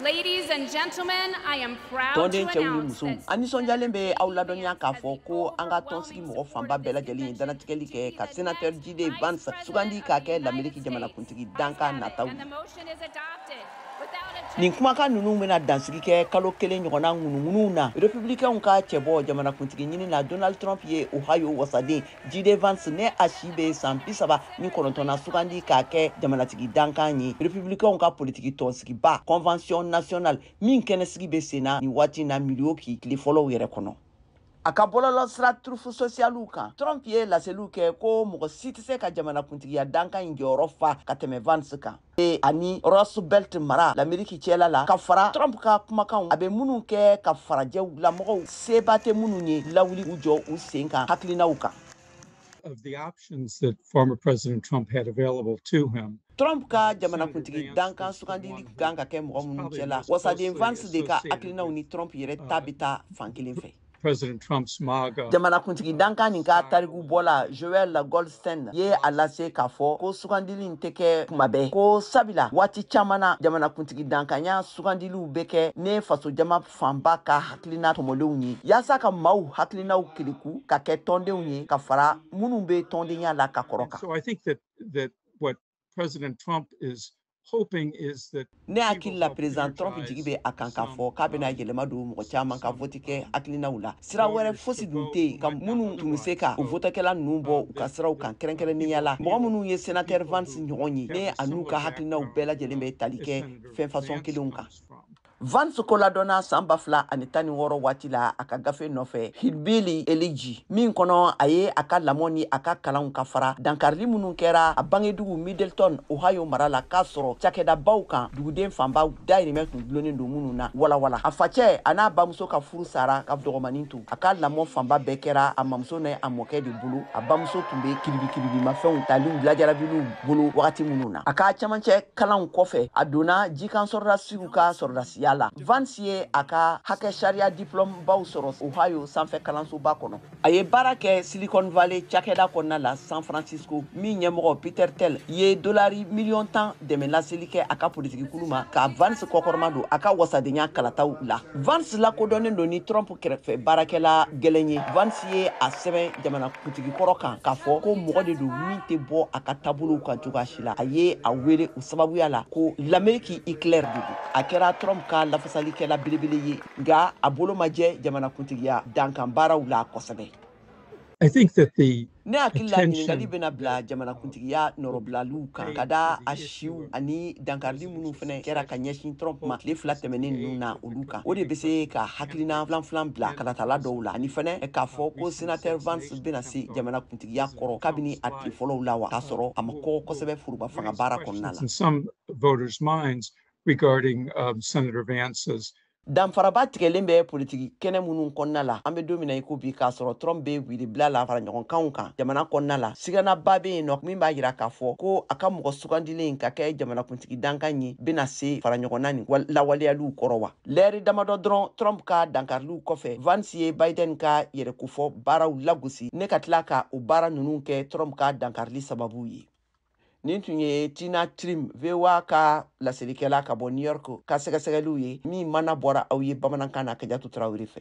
Ladies and gentlemen, I am proud to Tɔnden cɛw ni announce musow, that an nisɔndiyalen bɛ aw ladɔnniya k'a fɔ ko an ka tɔnsigi mɔgɔ fanba bɛɛ lajɛlen ye dannatigɛli kɛ ka sénateur J.D. Vance sugandi k'a kɛ Lameriki jamanakuntigi dankan nataw ye. And the motion is adopted without Nin kumakan ninnu bɛna dansigi kɛ kalo kelen ɲɔgɔnna ŋunuŋunuw na. Républicainw ka cɛbɔ jamanakuntigi ɲini na, Donald Trump, ye Ohio wasaden J.D. Vance, ne a si bɛ san 39 na, sugandi k'a kɛ jamanatigi dankan ye Républicainw ka politiki tɔnsigiba Convention nationale min kɛnɛsigi bɛ sen na nin waati na Milwaukee tile fɔlɔw yɛrɛ kɔnɔ. A ka bɔlɔlɔ sira Truth Socialw kan, Trump ye laseliw kɛ ko mɔgɔ si tɛ se ka jamanakuntigiya dankan in jɔyɔrɔ fa ka tɛmɛ Vance kan e ani Rust Belt mara Lameriki cɛla la. Ka fara Trump ka kumakanw a bɛ minnu kɛ ka farajɛw lamɔgɔw seba tɛ minnu ye lawuli u jɔ u sen kan hakilinaw kan. Of the options that former President Trump had available to him. Trump ka jamanakuntigi dankan sugandili kan ka kɛ mɔgɔ minnu cɛla, wasaden Vance de ka hakilinaw ni Trump yɛrɛ ta bɛ taa fan kelen fɛ. President Trump's MAGA. Jamanakuntigi dankan nin ka tariku bɔla Joel Goldstein ye a lase k'a fɔ ko sugandili in tɛ kɛ kuma bɛɛ, ko sabula waati caman na jamanakuntigi dankanya sugandiliw bɛ kɛ ne fasojama fanba ka hakilina tɔmɔlenw ye, yaasa ka maaw hakilinaw keleku ka kɛ tɔndenw ye ka fara minnu bɛ tɔndenya la ka kɔrɔ kan. So I think that what President Trump is hoping is that Ne hakili la, président Trump jigi bɛ a kan k'a fɔ k'a bɛna yɛlɛma don mɔgɔ caman ka vote kɛ hakilinaw la. Sira wɛrɛ fosi dun tɛ yen ka minnu tun bɛ se ka o votekɛla ninnu bɔ u ka siraw kan, kɛrɛnkɛrɛnnenya la mɔgɔ minnu ye sénateur Vance ɲɔgɔn ye, ne a n'u ka hakilinaw bɛɛ lajɛlen bɛ tali kɛ fɛn fasɔn kelenw kan. Vance koladɔnna san 2016 waati la a ka gafe nɔfɛ Hillbilly Elegy, min kɔnɔ a ye a ka lamɔ ni a ka kalanw ka fara dankarili minnu kɛra a bangedugu Middletown, Ohio mara la, k'a sɔrɔ cakɛdabaw kan duguden fanba dayirimɛ tun dulonnen don minnu na walawala. A facɛ a n'a bamuso ka furu sara ka dɔgɔmanin to, a ka lamɔ fanba bɛɛ kɛra a mamuso ni a mɔkɛ de bolo. A bamuso tun bɛ kiribikiribimafɛnw taliw lajarabiliw bolo wagati minnu na. A ka camancɛ kalanw kɔfɛ, a donna jikan sɔrɔdasiw ka sɔrɔdasiya la. Vance ye a ka hakɛ sariya diplôme baw sɔrɔ Ohio sanfɛ kalansoba kɔnɔ. A ye baara kɛ Silicon Valley cakɛda kɔnɔna la San Francisco, min ɲɛmɔgɔ Peter Thiel ye dolari miliyɔn 10 dɛmɛ laseli kɛ a ka politikikulu ma ka Vance kɔkɔrɔma don a ka wasadenya kalataw la. Vance lakodɔnnen don ni Trump kɛrɛfɛ baarakɛla gɛlɛn ye. Vance ye a sɛbɛn jamanakuntigi kɔrɔ kan k'a fɔ ko mɔgɔ de don min tɛ bɔ a ka taabolow kan cogoya si la. A ye a wele o sababuya la ko Lamɛriki Hitler de don. A kɛra Trump ka lafasalikɛla belebele ye, nka a bolo ma jɛ jamanakuntigiya dankan baaraw la kosɛbɛ. I think that the Ne hakili la, ɲininkali bɛna bila jamanakuntigiya nɔrɔbilaliw kan ka da a siw ani dankarili minnu fɛnɛ kɛra ka ɲɛsin Trump ma tile 2 tɛmɛnen ninnu na, olu kan. O de bɛ se ka hakilina filan filan bila kalatala dɔw la, ani fɛnɛ k'a fɔ ko sénateur Vance bɛna se jamanakuntigiya kɔrɔ kabini a tile fɔlɔw la wa, k'a sɔrɔ a ma kɔgɔ kosɛbɛ foroba fanga baara kɔnɔna la. in some voters' minds regarding Senator Vance's Danfaraba tigɛlen bɛ politiki kɛnɛ minnu kɔnɔna la an bɛ don min na i ko bi, k'a sɔrɔ Trump bɛ wilibila la fara ɲɔgɔnkanw kan jamana kɔnɔna la, siganaba bɛ yen nɔ min b'a jira k'a fɔ ko a ka mɔgɔ sugandilen ka kɛ jamanakuntigi dankan ye bɛna se fara ɲɔgɔnna nin lawaleyaliw kɔrɔ wa. Lɛri damadɔ dɔrɔn Trump ka dankariliw kɔfɛ, Vance ye Biden ka yɛrɛkofɔ baaraw lagosi ne ka tila ka o baara ninnu kɛ Trump ka dankarili sababu ye. Nin tun ye Tina Trim, VOA ka laselikɛla ka bɔ New York, ka sɛgɛsɛgɛliw ye min mana bɔra aw ye bamanankan na Kajatu Tarawele fɛ.